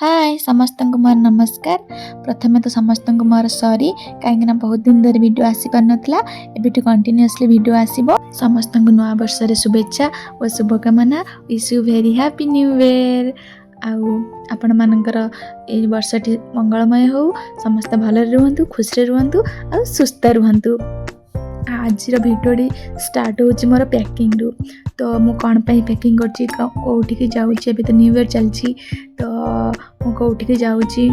ହାଏ ସମସ୍ତଙ୍କୁ ମୋର ନମସ୍କାର। ପ୍ରଥମେ ତ ସମସ୍ତଙ୍କୁ ମୋର ସରି, କାହିଁକିନା ବହୁତ ଦିନ ଧରି ଭିଡ଼ିଓ ଆସିପାରିନଥିଲା। ଏବେଠୁ କଣ୍ଟିନ୍ୟୁଅସଲି ଭିଡ଼ିଓ ଆସିବ। ସମସ୍ତଙ୍କୁ ନୂଆ ବର୍ଷରେ ଶୁଭେଚ୍ଛା ଓ ଶୁଭକାମନା। Wish you very happy new year. ଆଉ ଆପଣମାନଙ୍କର ଏଇ ବର୍ଷଟି ମଙ୍ଗଳମୟ ହେଉ। ସମସ୍ତେ ଭଲରେ ରୁହନ୍ତୁ, ଖୁସିରେ ରୁହନ୍ତୁ ଆଉ ସୁସ୍ଥ ରୁହନ୍ତୁ। ଆଜିର ଭିଡ଼ିଓଟି ଷ୍ଟାର୍ଟ ହେଉଛି ମୋର ପ୍ୟାକିଂରୁ। ତ ମୁଁ କ'ଣ ପାଇଁ ପ୍ୟାକିଂ କରୁଛି, କେଉଁଠିକି ଯାଉଛି, ଏବେ ତ ନ୍ୟୁ ଇୟର୍ ଚାଲିଛି, ତ ମୁଁ କେଉଁଠିକି ଯାଉଛି,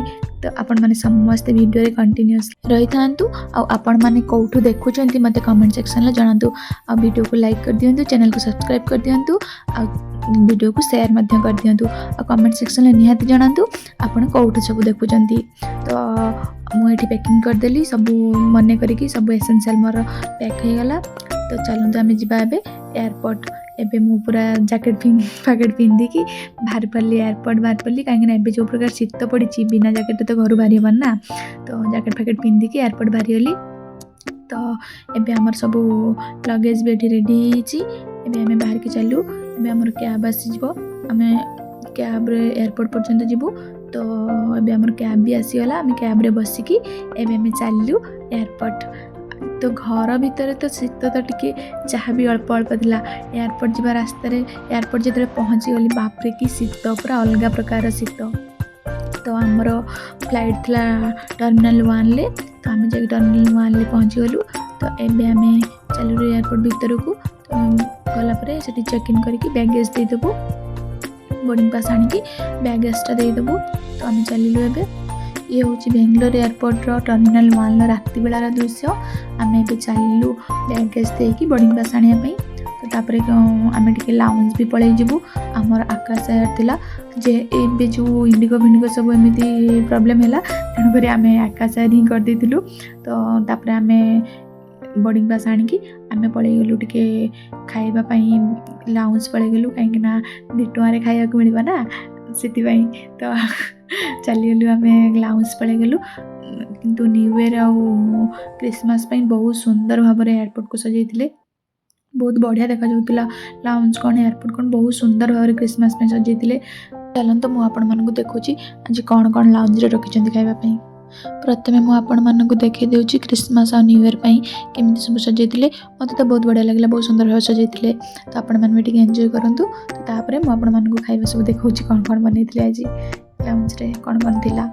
ତ ଆପଣମାନେ ସମସ୍ତେ ଭିଡ଼ିଓରେ କଣ୍ଟିନ୍ୟୁଅସ୍ ରହିଥାନ୍ତୁ। ଆଉ ଆପଣମାନେ କେଉଁଠୁ ଦେଖୁଛନ୍ତି, ମୋତେ କମେଣ୍ଟ ସେକ୍ସନରେ ଜଣାନ୍ତୁ। ଆଉ ଭିଡ଼ିଓକୁ ଲାଇକ୍ କରିଦିଅନ୍ତୁ, ଚ୍ୟାନେଲକୁ ସବସ୍କ୍ରାଇବ୍ କରିଦିଅନ୍ତୁ ଆଉ ଭିଡ଼ିଓକୁ ସେୟାର ମଧ୍ୟ କରିଦିଅନ୍ତୁ। ଆଉ କମେଣ୍ଟ ସେକ୍ସନରେ ନିହାତି ଜଣାନ୍ତୁ ଆପଣ କେଉଁଠୁ ସବୁ ଦେଖୁଛନ୍ତି। ତ ମୁଁ ଏଠି ପ୍ୟାକିଂ କରିଦେଲି ସବୁ, ମନେ କରିକି ସବୁ ଏସେନ୍ସିଆଲ୍ ମୋର ପ୍ୟାକ୍ ହେଇଗଲା। ତ ଚାଲନ୍ତୁ, ଆମେ ଯିବା ଏବେ ଏୟାରପୋର୍ଟ। ଏବେ ମୁଁ ପୁରା ଜ୍ୟାକେଟ୍ ଫ୍ୟାକେଟ୍ ପିନ୍ଧିକି ବାହାରି ପଡ଼ିଲି, ଏୟାରପୋର୍ଟ ବାହାରି ପଡ଼ିଲି, କାହିଁକିନା ଏବେ ଯେଉଁ ପ୍ରକାର ଶୀତ ପଡ଼ିଛି, ବିନା ଜ୍ୟାକେଟ୍ରେ ତ ଘରୁ ବାହାରି ହେବନି ନା। ତ ଜ୍ୟାକେଟ୍ ଫ୍ୟାକେଟ୍ ପିନ୍ଧିକି ଏୟାରପୋର୍ଟ ବାହାରିଗଲି। ତ ଏବେ ଆମର ସବୁ ଲଗେଜ୍ ବି ଏଠି ରେଡ଼ି ହେଇଯାଇଛି। ଏବେ ଆମେ ବାହାରିକି ଚାଲୁ। ଏବେ ଆମର କ୍ୟାବ୍ ଆସିଯିବ, ଆମେ କ୍ୟାବ୍ରେ ଏୟାରପୋର୍ଟ ପର୍ଯ୍ୟନ୍ତ ଯିବୁ। ତ ଏବେ ଆମର କ୍ୟାବ୍ ବି ଆସିଗଲା। ଆମେ କ୍ୟାବ୍ରେ ବସିକି ଏବେ ଆମେ ଚାଲିଲୁ ଏୟାରପୋର୍ଟ। ତ ଘର ଭିତରେ ତ ଶୀତ ତ ଟିକେ ଯାହା ବି ଅଳ୍ପ ଅଳ୍ପ ଥିଲା। ଏୟାରପୋର୍ଟ ଯିବା ରାସ୍ତାରେ, ଏୟାରପୋର୍ଟ ଯେତେବେଳେ ପହଞ୍ଚିଗଲି, ବାପରେ କି ଶୀତ, ପୁରା ଅଲଗା ପ୍ରକାରର ଶୀତ। ତ ଆମର ଫ୍ଲାଇଟ୍ ଥିଲା ଟର୍ମିନାଲ୍ 1ରେ। ତ ଆମେ ଯାଇକି ଟର୍ମିନାଲ୍ 1ରେ ପହଞ୍ଚିଗଲୁ। ତ ଏବେ ଆମେ ଚାଲିଲୁ ଏୟାରପୋର୍ଟ ଭିତରକୁ। ତ ଗଲା ପରେ ସେଠି ଚେକ୍ ଇନ୍ କରିକି ବ୍ୟାଗେଜ୍ ଦେଇଦେବୁ, ବୋର୍ଡ଼ିଂ ପାସ୍ ଆଣିକି ବ୍ୟାଗେଜ୍ଟା ଦେଇଦେବୁ। ତ ଆମେ ଚାଲିଲୁ ଏବେ। ଇଏ ହେଉଛି ବେଙ୍ଗଲୋର ଏୟାରପୋର୍ଟର ଟର୍ମିନାଲ୍ 1ର ରାତି ବେଳାର ଦୃଶ୍ୟ। ଆମେ ଏବେ ଚାଲିଲୁ ବ୍ୟାଗେଜ୍ ଦେଇକି ବୋର୍ଡ଼ିଂ ପାସ୍ ଆଣିବା ପାଇଁ। ତ ତାପରେ ଆମେ ଟିକେ ଲାଉଞ୍ଜ ବି ପଳେଇ ଯିବୁ। ଆମର ଆକାଶ ଏୟାର ଥିଲା ଯେ, ଏବେ ଯେଉଁ ଇଣ୍ଡିଗୋ ଫିଣ୍ଡିଗୋ ସବୁ ଏମିତି ପ୍ରୋବ୍ଲେମ୍ ହେଲା, ତେଣୁକରି ଆମେ ଆକାଶ ଏୟାର ହିଁ କରିଦେଇଥିଲୁ। ତ ତାପରେ ଆମେ ବୋର୍ଡ଼ିଂ ପାସ୍ ଆଣିକି ଆମେ ପଳେଇଗଲୁ ଟିକେ ଖାଇବା ପାଇଁ, ଲାଉଞ୍ଜ ପଳେଇଗଲୁ, କାହିଁକିନା 2 ଟଙ୍କାରେ ଖାଇବାକୁ ମିଳିବ ନା, ସେଥିପାଇଁ। ତ ଚାଲିଗଲୁ, ଆମେ ଲାଉଞ୍ଜ ପଳେଇଗଲୁ। କିନ୍ତୁ ନ୍ୟୁ ଇୟର୍ ଆଉ କ୍ରିସମାସ୍ ପାଇଁ ବହୁତ ସୁନ୍ଦର ଭାବରେ ଏୟାରପୋର୍ଟକୁ ସଜେଇଥିଲେ। ବହୁତ ବଢ଼ିଆ ଦେଖାଯାଉଥିଲା। ଲାଉଞ୍ଜ କ'ଣ, ଏୟାରପୋର୍ଟ କ'ଣ, ବହୁତ ସୁନ୍ଦର ଭାବରେ କ୍ରିସମାସ୍ ପାଇଁ ସଜେଇଥିଲେ। ଚାଲନ୍ତୁ, ମୁଁ ଆପଣମାନଙ୍କୁ ଦେଖୁଛି ଆଜି କ'ଣ କ'ଣ ଲାଉଞ୍ଜରେ ରଖିଛନ୍ତି ଖାଇବା ପାଇଁ। ପ୍ରଥମେ ମୁଁ ଆପଣମାନଙ୍କୁ ଦେଖାଇ ଦେଉଛି କ୍ରିସମାସ୍ ଆଉ ନ୍ୟୁ ଇୟର୍ ପାଇଁ କେମିତି ସବୁ ସଜେଇଥିଲେ। ମୋତେ ତ ବହୁତ ବଢ଼ିଆ ଲାଗିଲା, ବହୁତ ସୁନ୍ଦର ଭାବେ ସଜେଇଥିଲେ। ତ ଆପଣମାନେ ବି ଟିକେ ଏନ୍ଜୟ କରନ୍ତୁ। ତ ତାପରେ ମୁଁ ଆପଣମାନଙ୍କୁ ଖାଇବା ସବୁ ଦେଖାଉଛି, କ'ଣ କ'ଣ ବନେଇଥିଲେ ଆଜି ଲାଉଞ୍ଜରେ, କ'ଣ କ'ଣ ଥିଲା।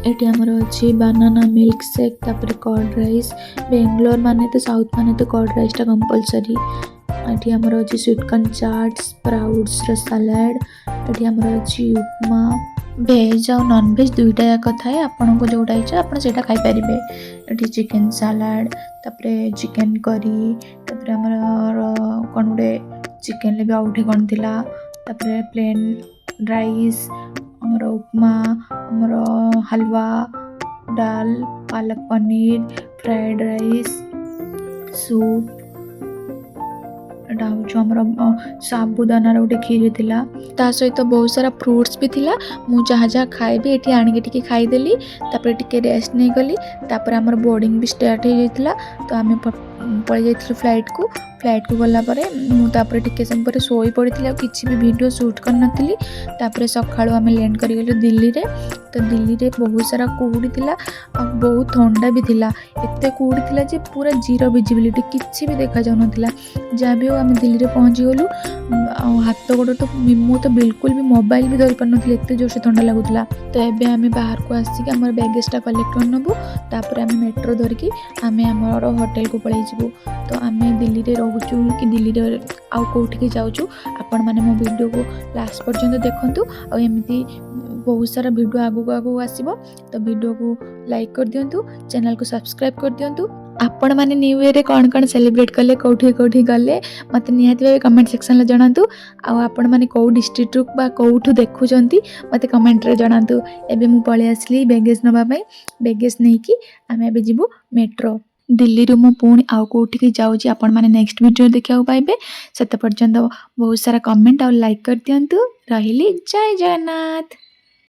ଏଠି ଆମର ଅଛି ବାନାନା ମିଲ୍କ ସେକ୍, ତାପରେ କର୍ଡ଼ ରାଇସ୍। ବେଙ୍ଗଲୋର ମାନେ ତ, ସାଉଥ୍ ମାନେ ତ କର୍ଡ଼ ରାଇସ୍ଟା କମ୍ପଲସରି। ଏଠି ଆମର ଅଛି ସୁଇଟ୍ କର୍ନ ଚାଟ୍, ସ୍ପ୍ରାଉଟ୍ସର ସାଲାଡ଼। ଏଠି ଆମର ଅଛି ଉପମା। ଭେଜ୍ ଆଉ ନନଭେଜ୍ ଦୁଇଟା ଯାକ ଥାଏ। ଆପଣଙ୍କୁ ଯେଉଁଟା ଇଚ୍ଛା, ଆପଣ ସେଇଟା ଖାଇପାରିବେ। ଏଠି ଚିକେନ୍ ସାଲାଡ଼, ତାପରେ ଚିକେନ୍ କରି, ତାପରେ ଆମର କ'ଣ ଗୋଟେ ଚିକେନ୍ରେ ବି ଆଉ ଗୋଟେ କ'ଣ ଥିଲା। ତାପରେ ପ୍ଲେନ୍ ରାଇସ୍, ଆମର ଉପମା, ଆମର ହାଲୱା, ଡାଲ, palak paneer, fried rice, soup. ଏଇଟା ହେଉଛି ଆମର ସାବୁଦାନାର ଗୋଟେ କ୍ଷୀରି ଥିଲା। ତା ସହିତ ବହୁତ ସାରା ଫ୍ରୁଟ୍ସ ବି ଥିଲା। ମୁଁ ଯାହା ଯାହା ଖାଇବି, ଏଠି ଆଣିକି ଟିକେ ଖାଇଦେଲି। ତାପରେ ଟିକେ ରେଷ୍ଟ ନେଇଗଲି। ତାପରେ ଆମର ବୋର୍ଡ଼ିଂ ବି ଷ୍ଟାର୍ଟ ହେଇଯାଇଥିଲା। ତ ଆମେ ପଳେଇ ଯାଇଥିଲୁ ଫ୍ଲାଇଟ୍କୁ। ଫ୍ଲାଇଟ୍କୁ ଗଲା ପରେ ମୁଁ ତାପରେ ଟିକେ ସମୟ ପରେ ଶୋଇ ପଡ଼ିଥିଲି, ଆଉ କିଛି ବି ଭିଡ଼ିଓ ସୁଟ୍ କରିନଥିଲି। ତାପରେ ସକାଳୁ ଆମେ ଲ୍ୟାଣ୍ଡ କରିଗଲୁ ଦିଲ୍ଲୀରେ। ତ ଦିଲ୍ଲୀରେ ବହୁତ ସାରା କୁହୁଡ଼ି ଥିଲା ଆଉ ବହୁତ ଥଣ୍ଡା ବି ଥିଲା। ଏତେ କୁହୁଡ଼ି ଥିଲା ଯେ ପୁରା ଜିରୋ ଭିଜିବିଲିଟି, କିଛି ବି ଦେଖାଯାଉନଥିଲା। ଯାହା ବି ହଉ, ଆମେ ଦିଲ୍ଲୀରେ ପହଞ୍ଚିଗଲୁ। ଆଉ ହାତ ଗୋଡ଼ ତ, ମୁଁ ତ ବିଲକୁଲ ବି ମୋବାଇଲ ବି ଧରିପାରୁନଥିଲି, ଏତେ ଜୋରସେ ଥଣ୍ଡା ଲାଗୁଥିଲା। ତ ଏବେ ଆମେ ବାହାରକୁ ଆସିକି ଆମର ବ୍ୟାଗେଜଟା କଲେକ୍ଟ କରିନେବୁ। ତାପରେ ଆମେ ମେଟ୍ରୋ ଧରିକି ଆମେ ଆମର ହୋଟେଲକୁ ପଳେଇ ଯିବୁ। ତ ଆମେ ଦିଲ୍ଲୀରେ ରହୁଛୁ କି ଦିଲ୍ଲୀରେ ଆଉ କେଉଁଠିକି ଯାଉଛୁ, ଆପଣମାନେ ମୋ ଭିଡ଼ିଓକୁ ଲାଷ୍ଟ ପର୍ଯ୍ୟନ୍ତ ଦେଖନ୍ତୁ। ଆଉ ଏମିତି ବହୁତ ସାରା ଭିଡ଼ିଓ ଆଗକୁ ଆଗକୁ ଆସିବ। ତ ଭିଡ଼ିଓକୁ ଲାଇକ୍ କରିଦିଅନ୍ତୁ, ଚ୍ୟାନେଲକୁ ସବସ୍କ୍ରାଇବ୍ କରିଦିଅନ୍ତୁ। ଆପଣମାନେ ନ୍ୟୁ ଇୟର୍ରେ କ'ଣ କ'ଣ ସେଲିବ୍ରେଟ୍ କଲେ, କେଉଁଠି କେଉଁଠି ଗଲେ, ମୋତେ ନିହାତି ଭାବେ କମେଣ୍ଟ ସେକ୍ସନରେ ଜଣାନ୍ତୁ। ଆଉ ଆପଣମାନେ କେଉଁ ଡିଷ୍ଟ୍ରିକ୍ଟରୁ ବା କେଉଁଠୁ ଦେଖୁଛନ୍ତି, ମୋତେ କମେଣ୍ଟରେ ଜଣାନ୍ତୁ। ଏବେ ମୁଁ ପଳେଇ ଆସିଲି ବ୍ୟାଗେଜ୍ ନେବା ପାଇଁ। ବ୍ୟାଗେଜ୍ ନେଇକି ଆମେ ଏବେ ଯିବୁ ମେଟ୍ରୋ। ଦିଲ୍ଲୀରୁ ମୁଁ ପୁଣି ଆଉ କେଉଁଠିକି ଯାଉଛି, ଆପଣମାନେ ନେକ୍ସଟ ଭିଡ଼ିଓ ଦେଖିବାକୁ ପାଇବେ। ସେତେ ପର୍ଯ୍ୟନ୍ତ ବହୁତ ସାରା କମେଣ୍ଟ ଆଉ ଲାଇକ୍ କରିଦିଅନ୍ତୁ। ରହିଲି, ଜୟ ଜଗନ୍ନାଥ।